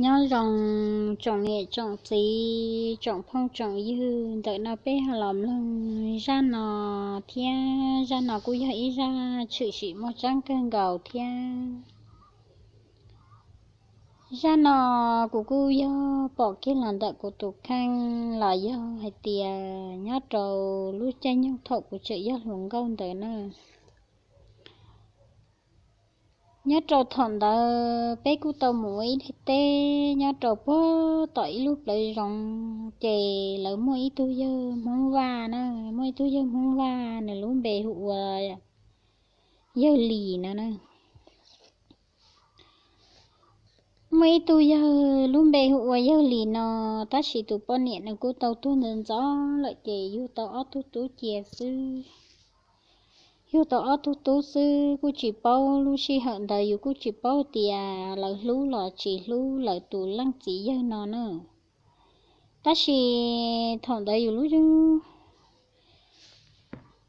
Nyob zoo tsoom niam tsoom txiv, tsoom phooj tsoom ywg, ntawm no peb ho los mloog zaj no thiab. Zaj no kuj yog ib zaj tshwm sim muaj tseeb kawg nkaus thiab. Zaj no kuv kuj yog pom kiag los ntawm kuv tus kheej los yog hais tias nyob rau lub caij nyoog thaum kuv tseem yog hluas nkauj ntawd na. Nyob rau thaum ntawd peb kuj tau mus ua ib daim teb nyob rau puag tom ib lub plawv zoov, ces lawv muaj ib tug yawg Hmoob Vaj na, muaj ib tug yawg Hmoob Vaj, nws lub npe hu ua yawg Lis no na. Muaj ib tug yawg lub npe hu ua yawg Lis no, tab sis tus poj niam nws kuj tau tuag ntxov ntxov lawm ces yug tau ob tug tub cia xwb. Yug tau ob tug tub xwb, kuj tsis paub, lub sij hawm ntawd yus kuj tsis paub tias lawv hlub los tsis hlub lawv tus leej txiv yawg no na. Tab sis thaum ntawd yus lub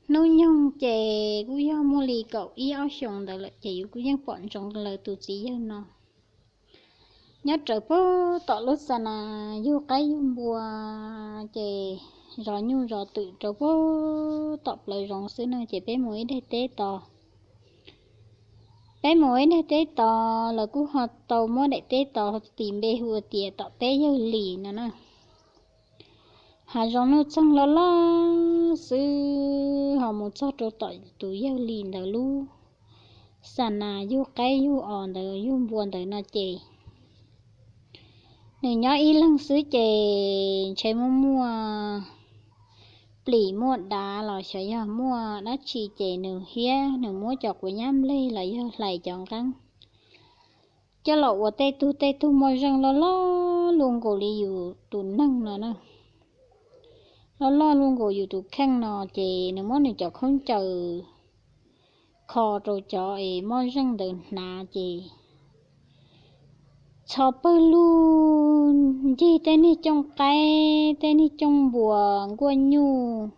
hnub nyoog ces kuj yog muaj li kaum ib ob xyoos ntawd lawm ces yus kuj yeej pom ntsoov lawv tus txiv yawg no. Nyob rawv puag tom lub xa nas yug qaib yug npua, ces zov nyuj zov twm rau puag tom plawv zoov xwb no ces peb mus ib daim teb tod. Peb mus ib daim teb tod, lawv kuj ho tau muab daim teb tod tis npe hu ua tias tom teb yawg Lis no na. Hav zoov nuj txeeg loj loj xwb, ho mus txog rau tom tus yawg Lis ntawd lub xa nas yug qaib yug os ntawd yug npua ntawd no ces nws nyob ib leeg xwb ces ntshe muaj muaj plis muaj dav los xyov yog muaj dab tsi ces nws hiab nws muab cov quav nyab npleg los yog hlais cov nqeeb coj los ua tej tug tej tug moj zeej loj loj luaj nkaus li yus tus neeg no na. Loj loj luaj nkaus yus tus kheej no ces nws muab nws cov khaub ncaws kho rau cov es moj zeej ntawd hnav ces txhos pawg lug ncig tej niag cooj qaib, tej niag cooj npua, nkuaj nyuj.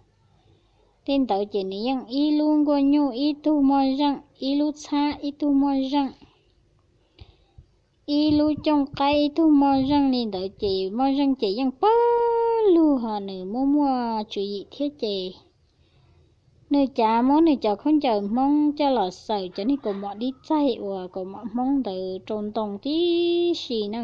Tej ntawd ces nws yeej ib lub nkuaj nyuj ib tug moj zeej, ib lub txhab ib tug moj zeej, ib lub cooj qaib ib tug moj zeej li ntawd ces moj zeej ces yeej pawg lug ho nws muaj muaj tswv yim thiab ces nws cav muab nws cov khaub ncaws Hmoob coj los xaws cov niag kaus mom dib txaig uas kaus mom Hmoob ntawd rau ntoo tib si na.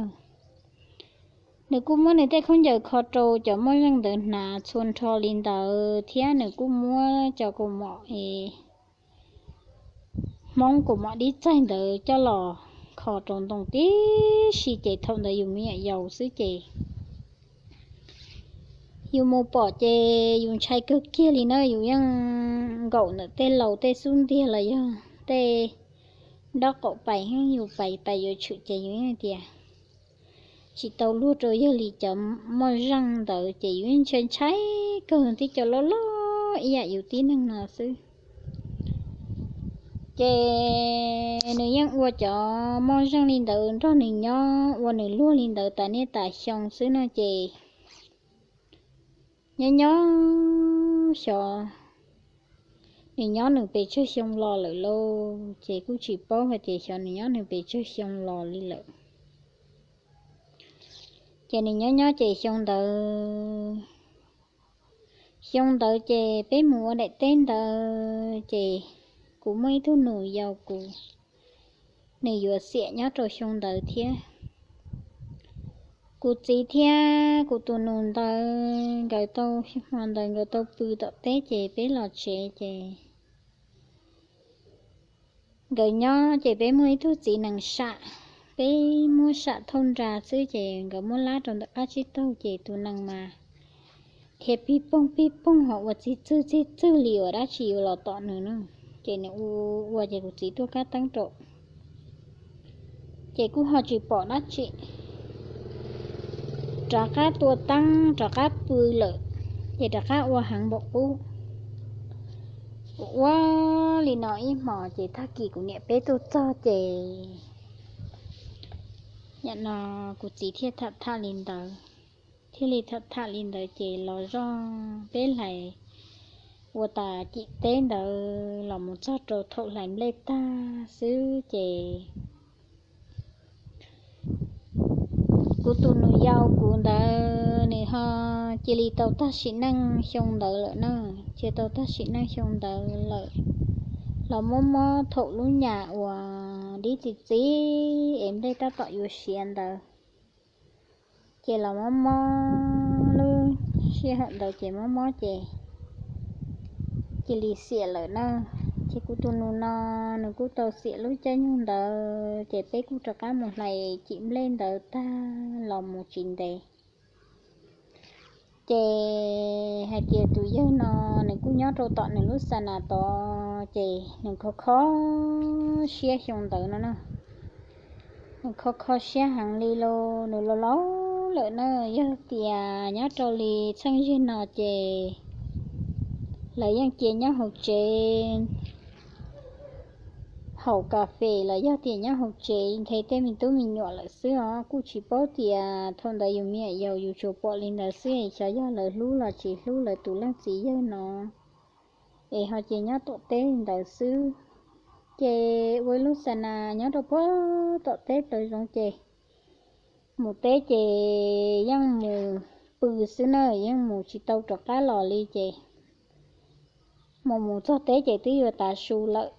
Nws kuj muab nws tej khaub ncaws kho rau cov moj zeej ntawd hnav txhua nrho li ntawd thiab nws kuj muab cov kaus mom Hmoob kaus mom dib txaig ntawd coj los kho rau ntoo tib si ces thaum ntawd yus me nyuam yaus xwb ces yus mus pom ces yus ntshai kawg kiag li na, yus yeej nkaum ntawm tej laus tej xub ntiag los yog tej nraub qaum pais heev, yus pais pais yuav tshwm ces yus yeej tias tsis tau luag rau yawg Lis cov moj zeej ntawd ces yus yeej ntshai ntshai kawg, tib co loj loj ib yam yus tib neeg no xwb. Ces nws yeej ua cov moj zeej li ntawd nrog nws nyob, ua nws luag li ntawd tas niaj tas xyoo xwb no ces nyob nyob xyov nws nyob nws pes tsawg xyoo los lawm lauj, ces kuj tsis paub hais tias xyov nws nyob nws pes tsawg xyoo los li lawm. Ces nws nyob nyob ces xyoo ntawd, xyoo ntawd ces peb mus ua daim teb ntawd ces kuv muaj ib tug nus yau kuv, nws yuav xiam nyob rau xyoo ntawd thiab. Kuv txiv thiab kuv tus nus ntawd nkawd tau, hmo ntawd nkawd tau pw tom teb ces peb los tsev ces nkawd nyob ces peb muaj ib tug txiv nees sam, peb muab sam thauj nra xwb ces nkawd muab lab rau ntawm qab tsib taug ces tus nees mas dhia pig poog pig poog ho ua txig txwg txig txwg li uas dab tsi yuav los tom nws na. Ces nws ua ua ces kuv txiv tuaj kab teeb rau ces kuj ho tsis pom dab tsi, rov qab tua teeb rov qab pw lawm, ces rov qab ua heev npaum qub. Kuv ua li no ib hmos ces tag kis kuv niam peb tuaj txog ces nim no kuv txiv thiaj tham tham li ntawd, thiaj li tham tham li ntawd ces los zoj peb hlais ua tas cim teb ntawd los mus txog rau thaum hlais nplej tag xwb ces Yau kuv ntawd nws ho cia li tau tag sim neej xyoo ntawd lawm na, cia tau tag sim neej xyoo ntawd lawm. Los mob mob thaum lub nyam uas dib txiv txiv es nplej tab tom yuav siav ntawd, ces los mob mob lub sij hawm ntawd ces mob mob ces cia li xiam lawm na. Ces kuv tus nus no nws kuj tau xiam lub caij nyoog ntawd ces peb kuj rov qab mus hlais cim nplej ntawd tag los mus tsis ntev. Ces hais tias tus yawg no nws kuj nyob rau tom nws lub xa nas tod ces nws kho kho siab xyoo ntawd no na. Nws kho kho siab heev li los nws laus laus lawm na, yog tias nyob rau li txheej zig no ces lawv yeej cia nyob hauv tsev haus kas fes los yog tias nyob hauv tsev nthe tej me tub me nyuam lawm xwb os. Kuj tsis paub tias thaum ntawd yus me nyuam yaus yus tsuas pom li ntawd xwb, xyov yog lawv hlub los tsis hlub lawv tus leej txiv yawg no es ho cia nyob tom teb ntawd xwb. Ces ua ib lub xa nas nyob rau puag tom teb plaws zoov ces mus teb ces yeej mus pw xwb na, yeej mus tsis tau rov qab los li ces mus mus txog teb ces twb yuav tav su lawm.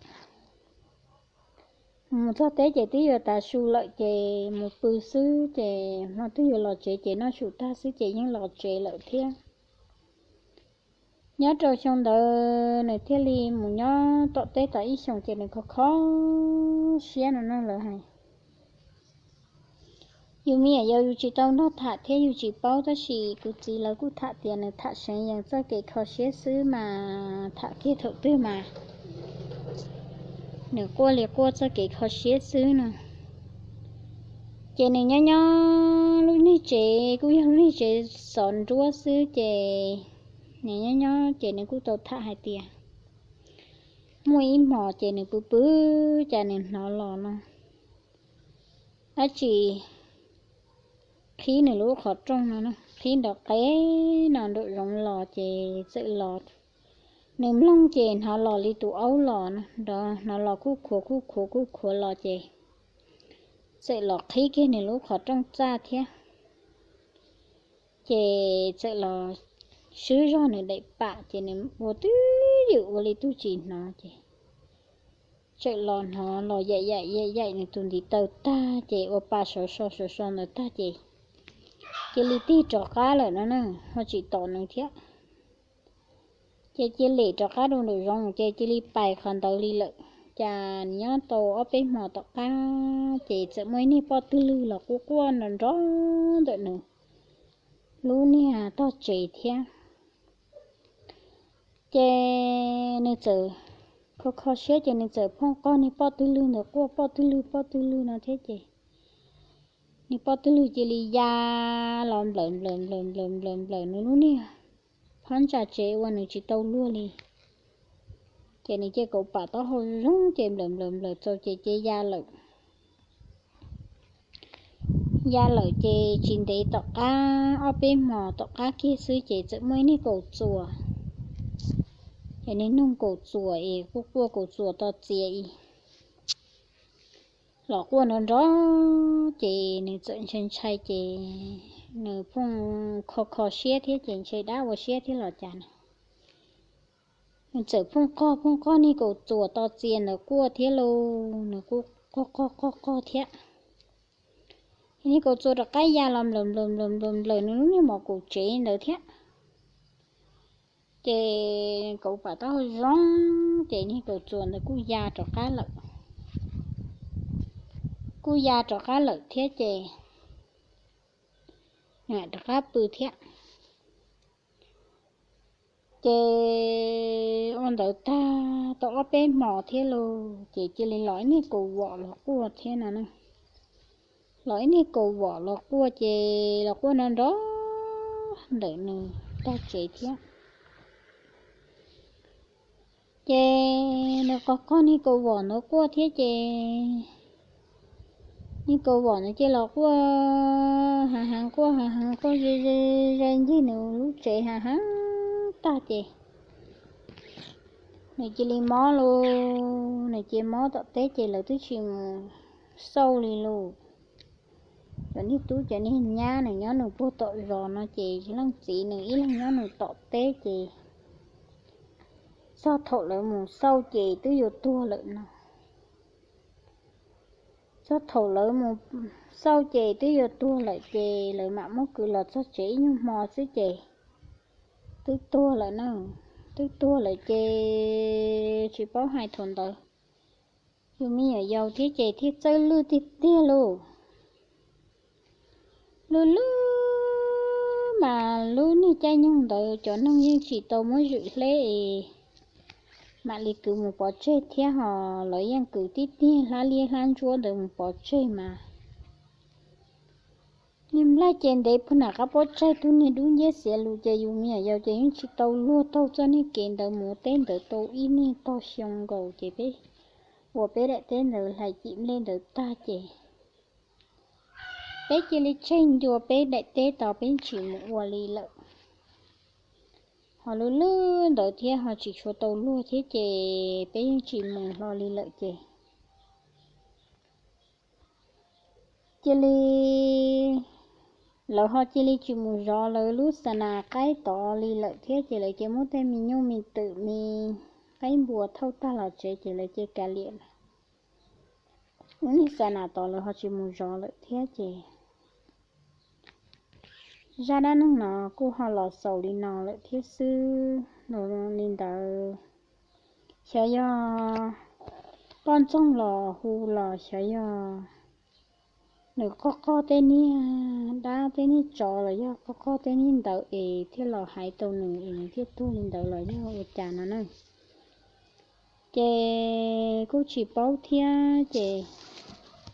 Mus txog teb ces twb yuav tav su lawm ces mus pw xwb ces hmo twg yuav los tsev ces noj su tag xwb ces yeej los tsev lawm thiab. Nyob rau xyoo ntawd nws thiaj li mus nyob tom teb tau ib xyoos ces nws kho kho siab no na lawv hais. Yus me nyuam yaus yus tsis tau nrog tham thiab yus tsis paub, tab sis kuv txiv lawv kuj tham tias nws tham seev yees txoj kev kho siab xwb mas tham kiag thaum twg mas nws quaj li quaj txoj kev kho siab xwb no. Ces nws nyob nyob lub niag tsev kuj yog lub niag tsev xov nruab xwb ces nws nyob nyob ces nws kuj tau tham hais tias muaj ib hmos ces nws pw pw cas nws hnov los no dab tsi qhib nws lub qhov rooj no, qhib nrov qeb no nraum zoov los ces txawm los. Nws mloog ces hnov los li tus aub los no, hnov los kuj khuav kuj khuav kuj khuav los ces txawm los qhib kiag nws lub qhov rooj txaj thiab. Ces txawm los swb zog nws daim pam ces nws ua twb ywm ua li twb tsis hnov ces txawm los hnov los yaim yaim yaim yaim nws tus ntiv taw tag ces ua pa sov so sov so ntawd tag ces cia li tig rov qab lawm no na, ho tsis tom nws thiab. Ces cia li rov qab rau nraum zoov ces cia li pais qhov ntawd li lawm. Cas nyob tau ob peb hmo tom qab ces txawm muaj ib niag poj twg lwg los quaj quaj nrov nrov ntawm nws lub niag tog tsev thiab. Ces nws txawm kho kho siab ces nws txawm phooj qog niag poj twg lwg ntawd quaj poj twg lwg poj twg lwg no thiab ces niag poj twg lwg cia li ya los nplawm nplawm nplawm nplawm nplawm nplawm nws lub niag phab ntsa tsev uas nws tsis tau luag li. Ces nws cia kaum pam taub hau zoo ces nplawm nplawm nplawm txaus ces cia ya lawm. Ya lawm ces tsis ntev tom qab ob peb hmos tom qab kiag xwb ces txawm muaj ib niag kaum txuas. Ces niag noog kaum txuas es quaj quaj kaum txuas to txias i los quaj nrov nrov ces nws txawm ntshai ntshai ces nws phooj kho kho siab thiab ces ntshai dab ua siab thiab los cas na. Nws txawm phooj qog phooj qog niag kaum txuas to txias ntawd quaj thiab lauj, nws quaj qog qog qog thiab. Niag kaum txuas rov qab ya los nplawm nplawm nplawm nplawm nplawm nws lub niag mos kaum tsev ntawd thiab. Ces kaum pam taub hau zoo ces niag kaum txuas ntawd kuj ya rov qab lawm. Kuj ya rov qab lawm thiab ces rov qab pw thiab. Ces ua ntawd tag tau ob peb hmos thiab lauj ces cia li los ib niag kaus vom los quaj thiab no na. Los ib niag kaus vom los quaj ces los quaj nrov nrov ntawm nws tog tsev thiab. Ces nws qog qog niag kaus vom ntawd quaj thiab ces niag kaus vom ntawd cia los quaj hav heev quaj hav heev quaj ze ze ze ncig nws lub tsev hav heev tag ces nws cia li mob lauj, nws cia mob tom teb ces lawv twb tsis mus xauj li lauj. cov niag tub cov niag nyab nws nyob nws puag tom zos no ces leej txiv nws ib leeg nyob nws tom teb ces txog thaum lawv mus xauj ces twb yuav tuag lawm no. Txog thaum lawv mus xauj ces twb yuav tuag lawm ces lawv mam muab kwv los txog tsev ib nyuag hmo xwb ces twb tuag lawm na. Twb tuag lawm ces tsis paub hais thaum ntawd yus me nyuam yaus thiab ces thiaj txawj lwj tiag tiag lauj. Lwj lwj mas lub niag caij nyoog ntawd cov noog yeej tsis tau muab zwm hleb es mam li kwv mus pov tseg thiab ho lawv yeej kwv tib tiag hlab liab hlab ntsuab ntawd mus pov tseg mas niag nplaig ces ntev puag nram qab pob tsaig tug niag dub nciab xiav lus ces yus me nyuam yaus ces yeej tsis tau luag taug txoj niag kev ntawd mus teb ntawd tau ib niag tog xyoo nkaus ces peb ua peb daim teb ntawd hlais cim nplej ntawd tag ces peb cia li tseg ncua peb daim teb tos peb tsis mus ua li lawm. Ho lub lub ntawd thiab ho tsis tshua tau luag thiab ces peb yeej tsis mus hlo li lawm ces cia li lawv ho cia li tsis mus zov lawv lub xa nas qaib tod li lawm thiab ces lawv cia muab tej me nyuj me twm me qaib npua thauj tag los tsev ces lawv cia kav liam lawm. Lub niag xa nas tod lawv ho tsis mus zov lawm thiab ces zaj dab neeg no kuj ho los xaus li no lawm thiab xwb. Li ntawd xyov yog poj ntxoog los hu los xyov yog nws qog qog tej niag dab tej niag tsov los yog qog qog tej niag ntawd es thiaj los hais tau nws es nws thiaj tuag li ntawd los yog ua cas no na. Ces kuj tsis paub thiab ces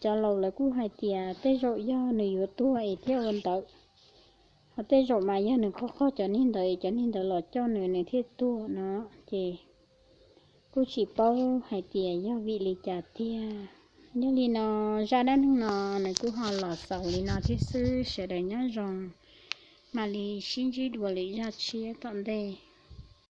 cov laus lawv kuj hais tias tej zaum yog nws yuav tuag es thiaj ua ntawd, ho tej zaum mas yog nws qog qog cov niag ntawd es cov niag ntawd los coj nws nws thiaj tuag no ces kuj tsis paub hais tias yog vim li cas tiag. Yog li no zaj dab neeg no nws kuj ho los xaus li no thiab xwb, sawv daws nyob zoo, mam li sib ntsib dua lwm zaj tshiab tom ntej.